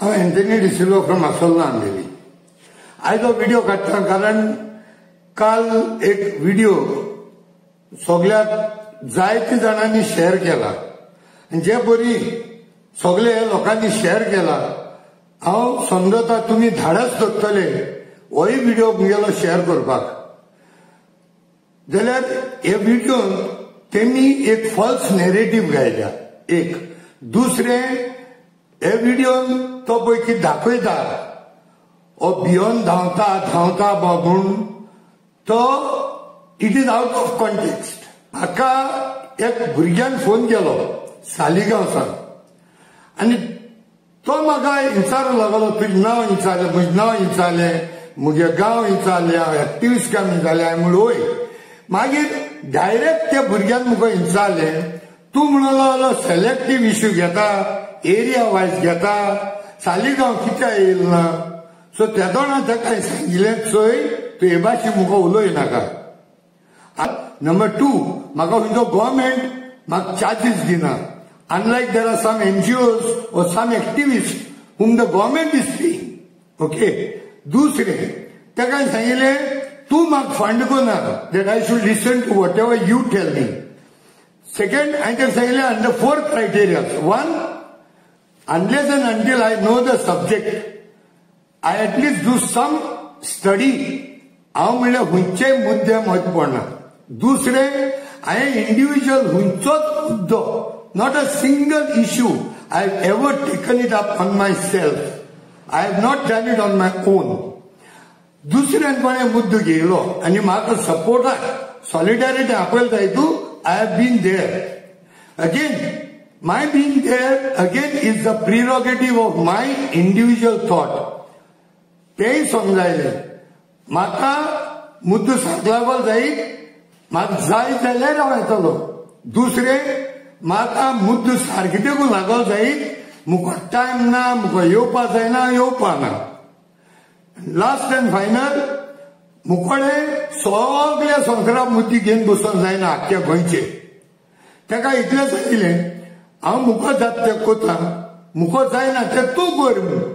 हांव Anthony D'Silva from आसोल्ला Ambelim. आयज हो व्हिडिओ काडटा कारण काल एक व्हिडिओ सगळ्याक जायते जाणांनी शेअर केला आनी जे बरी सगळे लोकांनी शेअर केला, हांव समजता तुमी धाडस दवरतले होय व्हिडिओ मुगेलो शेअर करपाक. जाल्यार हे व्हिडिओन तेमी एक फॉल्स नॅरेटीव गायल्या. एक दुसरें हे व्हिडिओन तो पळय कितें दाखयता, हो भियोन धांवता धांवता म्हूण, तो it is out of context. म्हाका एक भुरग्यान फोन केलो सालिगांव सावन आनी तो म्हाका विचारूंक लागलो, तुजें नांव विचारलें, म्हजें नांव विचारलें, म्हगे गांव विचारलें, हांव एक्टिविस्ट काय विचारलें. हांवें म्हणलें वय. मागीर डायरेक्ट त्या भुरग्यान म्हाका विचारलें, तूं म्हणूंक लागलो सिलेक्टीव इश्यू घेता, एरिया वायज घेता, सालिगांव कित्याक येयल ना? सो तेदोणा ताका सांगिल्लें, चोय तूं हे भाशेन म्हाका उलोय नाका. नंबर 2, म्हाका खंयचो गव्हर्मेंट म्हाका चार्जीस दिना. Unlike there are some NGOs or some activists whom the government is paying. Okay. दुसरें ताका सांगिल्लें, तूं म्हाका फंड करना that I should listen to whatever you tell me. Second, हांवें ताका सांगिल्लें under 4 criteria. 1, unless and until I know the subject, I at least do some study. हांव म्हणल्यार खंयचेय मुद्दे म्हत्व पडना. दुसरें, हांवें इंडिविज्युअल खंयचोच मुद्दो, not a single issue I have ever taken it up on myself. I have not done it on my own. दुसऱ्यान कोणें मुद्दो घेयलो आनी म्हाका सपोर्टाक सॉलिडारिटी आपयला जाय तूं, I have been there. Again, my being there again is the prerogative of my individual thought. तेय समजायलें म्हाका मुद्दो सांगला जायत, म्हाका जाय जाल्यार हांव येतलो. दुसरें, म्हाका मुद्दो सारके तेकून लागो जायत, मुका टायम ना, मुका येवपा जायना, येवपा ना. लास्ट अँड फायनल, मुकोडे सगळ्या संवसाराक मुद्दे घेवन बसूंक जायना आख्ख्या गोंयचे. ताका इतलें सांगिल्लें, हांव मुको जाता तें कोता, मुको जायना तें तूं कर म्हूण.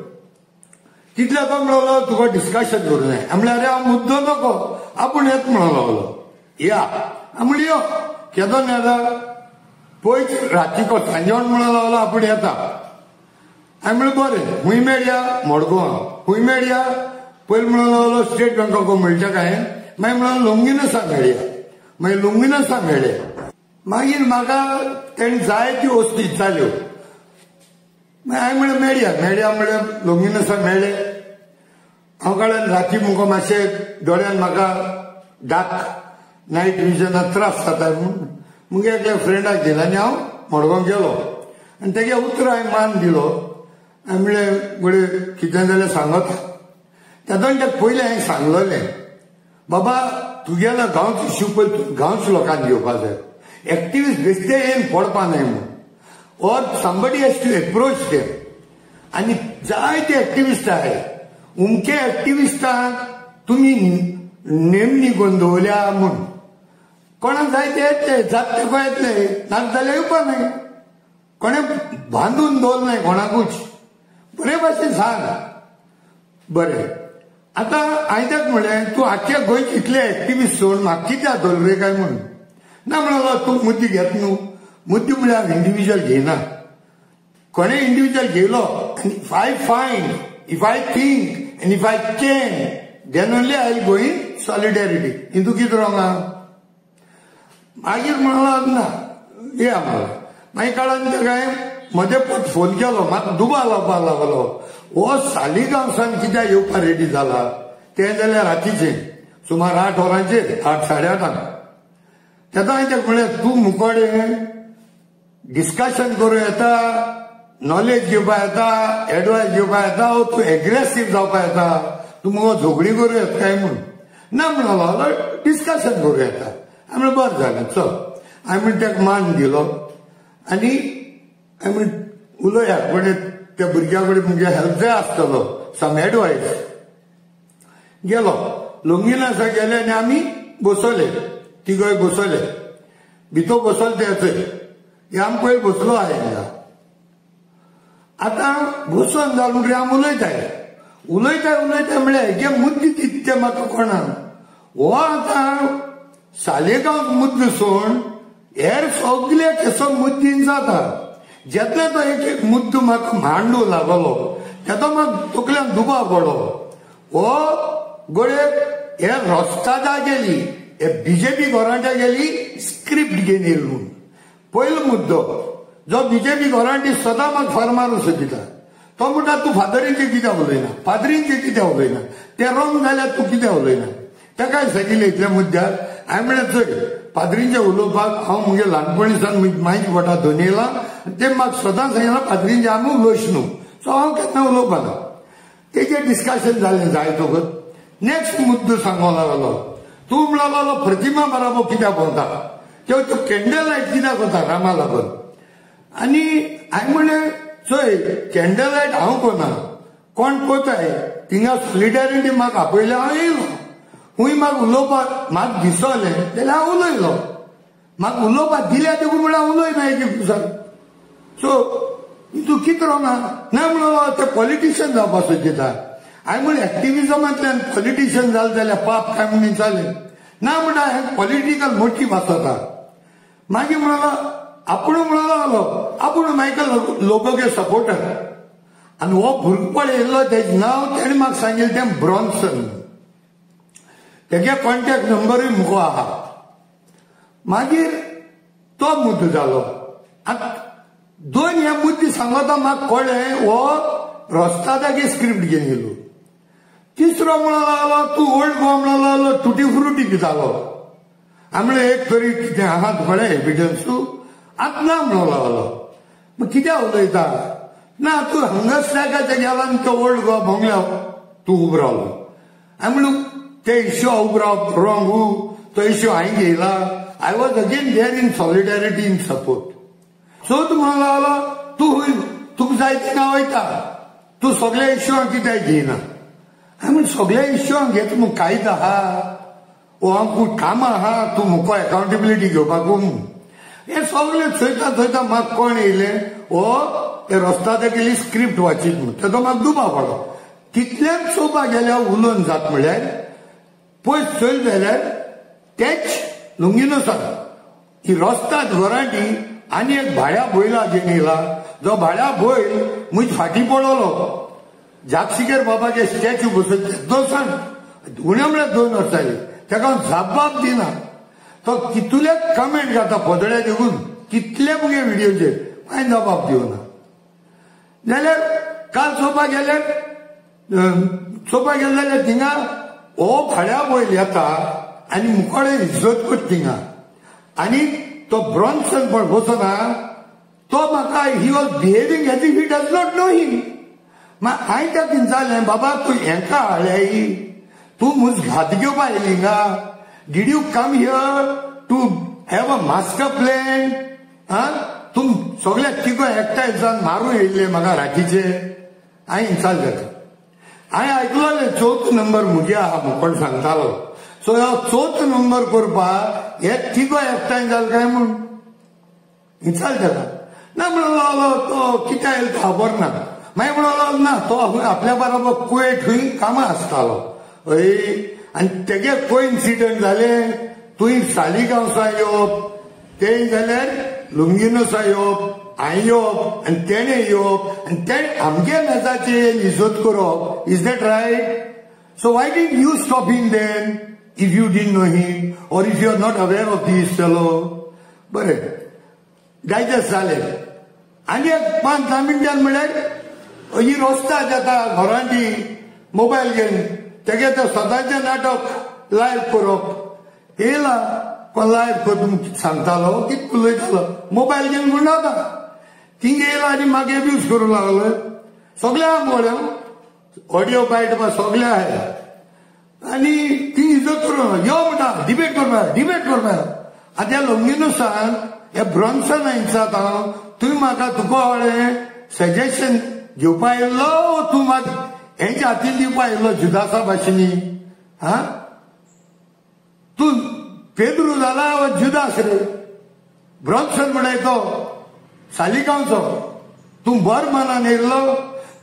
तितल्या तो म्हणलो तुका डिस्कशन करूं जाय. म्हणल्यार अरे हांव मुद्दो नको, आपूण येत म्हणूंक लागलो. या हांव म्हणलें यो, केदो येता पळय, रातीको सांजेवण म्हणूंक लागलो आपूण येता. हांवें म्हणलें बरें, खूंय मेळया? मडगांव. खूंय मेळया? पयलीं म्हणूंक लागलो स्टेट बँकाक मेळटा काय, मागीर म्हणलो लोंगिनसा मेळया, मागीर लोंगिनसा मेळ्ळे. मागीर म्हाका तेणें जायत्यो वस्तू विचारल्यो. मागीर हांवें म्हणलें मेळया मेळया म्हणलें लोंगिनसा मेळ्ळे. हांव काडून राती मुखार मातशें दोळ्यान म्हाका डार्क नायट विजनाक त्रास जाता म्हूण मुगे एकल्या फ्रेंडाक दिला आनी हांव मडगांव गेलो आनी तेगे उतरां हांवें मान दिलो. हांवें म्हणलें घडये कितें जाल्यार सांगता. तेदोन ताका पयलीं हांवें सांगलेलें, बाबा तुगेलो गांवचो इश्यू पयलीं तूं गांवच्या लोकांक घेवपा जाय, एक्टिविस्ट बेश्टे येवन पडपा न्हय म्हूण, or somebody has to approach them. आनी जायते एक्टिविस्ट आहाय, उमके एक्टिविस्टांक तुमी नेमणी करून दवरल्या म्हूण कोणाक जाय ते येतले, जात ते येतले, नाका जाल्यार येवपा न्हय. कोणें बांदून दवरलें न्हय कोणाकूच, बरे भाशेन सांग. बरें, आतां हांवें ताका म्हणलें, तूं आख्ख्या गोंयचे इतले एक्टिविस्ट सोड म्हाका कित्याक दवरले काय म्हूण. ना म्हणलो तूं मुद्दे घेत न्हू, मुद्दे म्हणल्यार हांव इंडिविज्युअल घेयना. कोणें इंडिविज्युअल घेयलो आनी if I find, if I think and if I can, then only I will go in solidarity. हितूं कितें रोंग आहा? मागीर म्हणलो ना या म्हणलो. मागीर काळान ताका हांवें म्हजे परत फोन केलो, म्हाका दुबाव लावपाक लागलो, हो सालिगांवसान कित्याक येवपाक रेडी जाला. तें जाल्यार रातीचें सुमार 8 वरांचेर, 8 साडे 8. तेन्ना हांवें ताका म्हणलें, तूं मुकोडे डिस्कशन करूं येता, नॉलेज घेवपा येता, एडवायस घेवपा येता, वो तूं एग्रेसीव जावपा येता, तूं मुगो झगडी करूं येता काय म्हूण. ना म्हणलो डिस्कशन करूं येता. हांवें म्हणलें बरें जालें चल. हांवें म्हणलें ताका मान दिलो आनी हांवें म्हणलें उलोया, कोणे त्या भुरग्या कडेन मुगे हेल्प जाय आसतलो, सम एडवायस. गेलो लोंगिनासा गेले आनी आमी बसले, तिगय बसले, भितर बसले ते थंय. आम पयलीं बसलो आहा. आतां बसून जाल म्हणटकीर आमी उलयताय उलयताय उलयताय म्हळ्यार हेगे मुद्दे दिता ते म्हाका कोणाक हो आतां सालेगांव मुद्दो सोड हेर सगळे केसो मुद्दीन जाता. जेन्ना तो एक एक मुद्दो म्हाका मांडू लागलो तेदो म्हाका तकल्यान दुबाव पडलो हो गोडे हे रस्तादा गेली हे बीजेपी गोरांट्या गेली स्क्रिप्ट घेवन येयली म्हूण. पयलो मुद्दो जो बीजेपी गोरांटी सदां म्हाका फार मारूंक सोदिता तो म्हणटा तूं फादरींचेर कित्याक उलयना, पाद्रींचेर कित्याक उलयना, ते रॉंग जाल्यार तूं कित्याक उलयना. ताकाय सांगिल्लें इतल्या मुद्द्यार हांवें म्हणलें चोय पाद्रींचें उलोवपाक हांव मुगे ल्हानपणी सावन मायक वटा दोनेला ते म्हाका सदां सांगिल्लां पाद्रींचें आमी उलोवच न्हू, सो हांव केन्ना उलोवपाना. तेजें डिस्कशन जालें जाय तकच नेक्स्ट मुद्दो सांगो लागलो तूं म्हणलो लागलो प्रतिमा बराबर कित्याक भोंवता किंवा तूं कॅन्डल लायट कित्याक वता रामा लागून. आनी हांवें म्हणलें चोय कॅन्डल लायट हांव कोना कोण कोताय थिंगा सॉलिडारिटी म्हाका आपयलें हांव येयलो खूंय म्हाका उलोवपाक म्हाका दिसलें जाल्यार हांव उलयलो म्हाका उलोवपाक दिल्या देखून म्हणल्यार हांव उलयना एक दिसान. सो तूं कितें रोंगा ना म्हणलो ते पॉलिटिशियन जावपाक सोदिता. हांवें म्हणलें एक्टिविजमांतल्यान पॉलिटिशियन जालें जाल्यार पाप काय म्हणून जालें ना म्हणटा हें पॉलिटिकल मोटीव आसता. मागीर म्हणलो आपूण म्हणलो लागलो आपूण मायकल लोबोगे सपोर्टर आनी हो भुरगो येयल्लो तेजें नांव तेणें म्हाका सांगिल्लें तें ब्रॉन्सन तेगे कॉन्टॅक्ट नंबरूय मुगो आहा. मागीर तो मुद्दो जालो. आतां दोन हे मुद्दे सांगता म्हाका कळ्ळें हो रस्तादागे स्क्रिप्ट घेवन येयलो. तिसरो म्हणलो लागलो तूं ओल्ड गोवा म्हणलो लागलो टुटी फ्रुटी दितालो. हांवें म्हणलें एक तरी कितें आहा तुकडे एविडन्सू आतां ना म्हणलो लागलो. मग कित्याक उलयता ना तूं हांगा स्ट्रायकाच्या गेला आनी तो ओल्ड गोवा भोंगल्या तूं उबो रावलो. हांवें म्हणलें ते इश्यू उबो रावप रॉंग तो इश्यू हांवें घेयला. I was again there in solidarity in support. So तूं म्हणलो लागलो तूं तुका जाय थिंगा वयता तूं सगळ्या इश्यूआंक कित्याक घेयना. हांवें म्हणलें सगळ्या इश्यूआंक घेता म्हूण कायदो आहा वो आमकां कामां आहा तूं मुको एकाउंटेबिलिटी घेवपाक. हें सगळें चोयता चोयता म्हाका कोण येयलें हो ते रस्तादा गेली स्क्रिप्ट वाचीत म्हूण तेजो म्हाका दुबाव पडलो. तितल्यान चोवपाक गेल्यार उलोवन जात म्हळ्यार पयस चोयलें जाल्यार तेच लुंगिनोसान ही रस्ताद वरांटी आनी एक भाड्या बैला घेवन येयला जो भाड्या बैल म्हज फाटीं पडलो जापसिकेर बाबाचे स्टॅच्यू बसयत दोन उणें म्हळ्यार 2 वर्सां जालीं ताका हांव जबाब दिना. तो कितले कमेंट घालता पदड्या देखून कितले मुगे व्हिडियोचेर हांवें जबाब दिवना. जाल्यार काल चोवपाक गेल्यार चोवपाक गेलें जाल्यार थिंगा हो भाड्या बैल येता आनी मुखाडे इज्जत करता थिंगा आनी तो ब्रॉन्सन पण बसना तो म्हाका he was behaving as if he does not know him. मागीर हांवें ताका विचारलें बाबा तूं हेंका हाडल्याय तूं म्हज घात घेवपा येयली हिंगा did you come here to have a master plan. आं तूं सगळ्या तिगो एकठांय जावन मारूं येयल्ले म्हाका रातीचे. हांवें विचारलें ताका हांवें आयकलोलें चवथो नंबर मुगे आहा म्हूण कोण सांगतालो. सो ह्यो चवथो नंबर करपाक हे तिगो एकठांय जाल काय म्हूण विचारलें ताका. ना म्हणलो लागलो तो कित्याक येयलो तो खबर ना. मागीर म्हणलो लागलो ना तो आपल्या बरोबर कुवेट खंय कामां आसतालो हय आनी तेगे कोइन्सिडंट जालें तुवें सालिगांवसा येवप तें जाल्यार लुंगिनोसा येवप हांवें येवप आनी तेणें येवप आनी तेणें आमगे मेजाचेर इज्जत करप is that right. So why didn't you stop him then if you didn't know him or if you are not aware of this fellow. बरें डायजेस्ट जालें. आनी एक 5-10 मिनटान म्हळ्यार ही रस्ता जाता घरांटी मोबायल घेवन तेगे तें सदांचें नाटक लायव्ह करप येयला कोण लायव्ह करून सांगतालो कितें उलयतालो मोबायल घेवन म्हूण रावता थिंग येयला आनी म्हाका एब्यूज करूंक लागलो सगळ्या आमगोड्या ऑडियो बायट सगळे आहाय आनी ती इज्जत करूं यो म्हणटा डिबेट करपाक डिबेट करपाक. आतां ह्या लुंगिनुसान ह्या ब्रॉन्सन विचारता हांव तुवें म्हाका तुका हांवें सजेशन घेवपा येयल्लो तूं म्हाका हेंच्या हातीन दिवपा येयल्लो जुदासा भाशेनी. आं तूं पेद्रू जाला वा जुदास रे ब्रॉन्सन म्हणटाय तो सालिगांवचो तूं तूं बर मनान येयल्लो.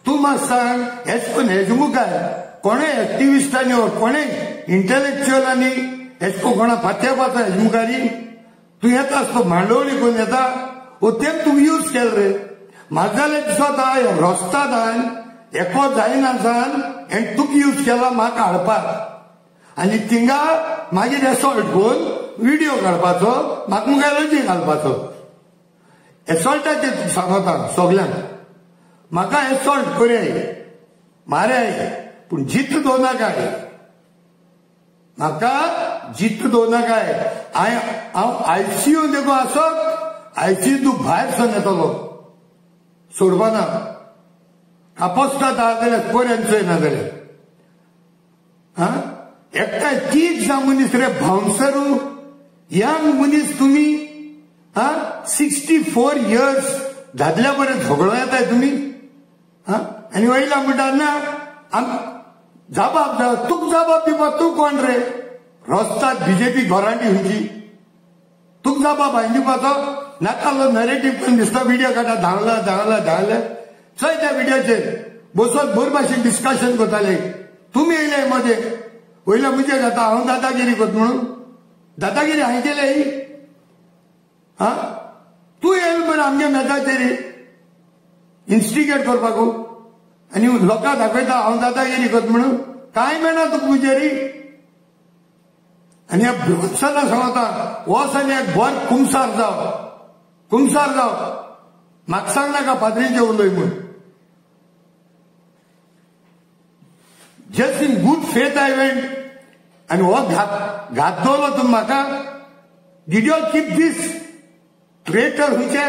तूं म्हाका सांग, हेच करून हेज मुखार कोणें एक्टिविस्टांनी वा कोणें इंटलेक्च्युअलांनी हेच कोणा फात्या पाता हेज मुखारी तूं येता आसतो मांडवली करून येता वो तें तूं यूज केल रे. म्हाका जाल्यार दिसता रस्ता एको जायना जावन हें तुका यूज केला म्हाका हाडपाक आनी थिंगा मागीर एसॉल्ट करून व्हिडियो काडपाचो, म्हाका मुखार लजी घालपाचो. एसॉल्टाचेर सांगता सगल्यांक, म्हाका एसॉल्ट करयाय मारयाय पूण जीत दवरनाकाय, म्हाका जीत दवरनाकाय. हांव आयसीयू देखून आसत, आयसीयू तूं भायर सरून येतलो, सोडपाना. कापोस्ता जाल्यार कोऱ्यांचोय ना जाल्यार हा एकठांय तीग जावं मनीस रे बाउन्सरू, यंग मनीस तुमी हा 64 इयर्स दादल्या बरें झगडो येताय तुमी हा. आनी वयला म्हणटा ना आम जबाब तुका जबाब दिवपा तूं कोण रे? रस्तात बीजेपी घरांटी खंयची तुका जबाब हांवें दिवपाचो? नाकालो नरेटीव करून दिसता व्हिडियो काडटा, धांवला धांवला धांवले. चोय त्या व्हिडियोचेर बसोन बरे भाशेन डिस्कशन करताले. तुमी येयले मदें वयल्या मुजे जाता हांव दादागिरी करता म्हणून. दादागिरी हांवें केल्या ही? हा तूं येयल मरे आमगे मेजाचेर इन्स्टिगेट करपाकू आनी लोकांक दाखयता हांव दादागिरी करता म्हणून. कांय मेळना तुका मुजेरी. आनी ह्या ब्रोत्सना सांगता वच आनी एक बर कुमसार जाव, कुमसार जाव. म्हाका सांग नाका पाद्रीचें उलय म्हूण. Just in good faith I went आनी हो घात घात दवरलो तुमी म्हाका. Did you keep this traitor खंयचे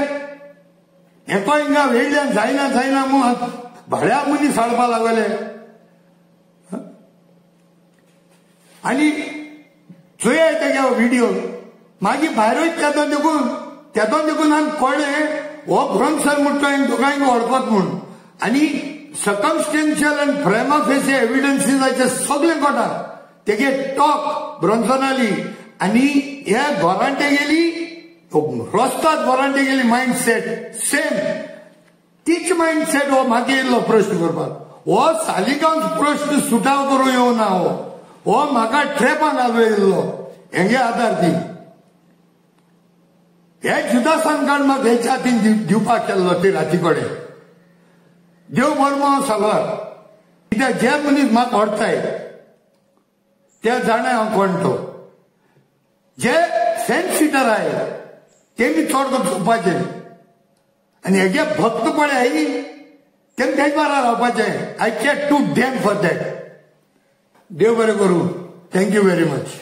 हेको हिंगा वेडल्यान जायना जायना म्हूण भाड्या मनीस हाडपा लागले. आनी चोयाय तेगे व्हिडियो मागीर भायर वयता तेतोन देखून, तेतोन देखून आमी कळ्ळें हो ब्रॉन्सन म्हणटा तो दोगांयक वळखत म्हूण. आनी सर्कमस्टेन्शियल आनी प्रायमा फेसी एविडन्सीसाचे सगळे कळटा. तेगे टॉक ब्रॉन्सनाली आनी हे गोरांटे गेली रस्तात गोरांटे गेली मायंड सेट सेम तीच मायंड सेट. हो मागीर येयल्लो प्रश्न करपाक, हो सालिगांव प्रश्न सुटाव करूं येवना, हो हो म्हाका ट्रेपां घालूं येयल्लो हेंगे आदार दी. हे जुदासान काड म्हाका हेच्या हातीन दिवपाक केल्लो ते राती कडेन. देव बरो साल्वार. कित्याक जे मनीस म्हाका व्हरताय ते जाणा हांव कोण तो. जे सेन्स सिटर आहाय ते मी चड करून चोवपाचें आनी हेगे भक्त पळय आही तेम तेज बारा रावपाचें. I cat to damn for that. देव बरें करूं. Thank you very much.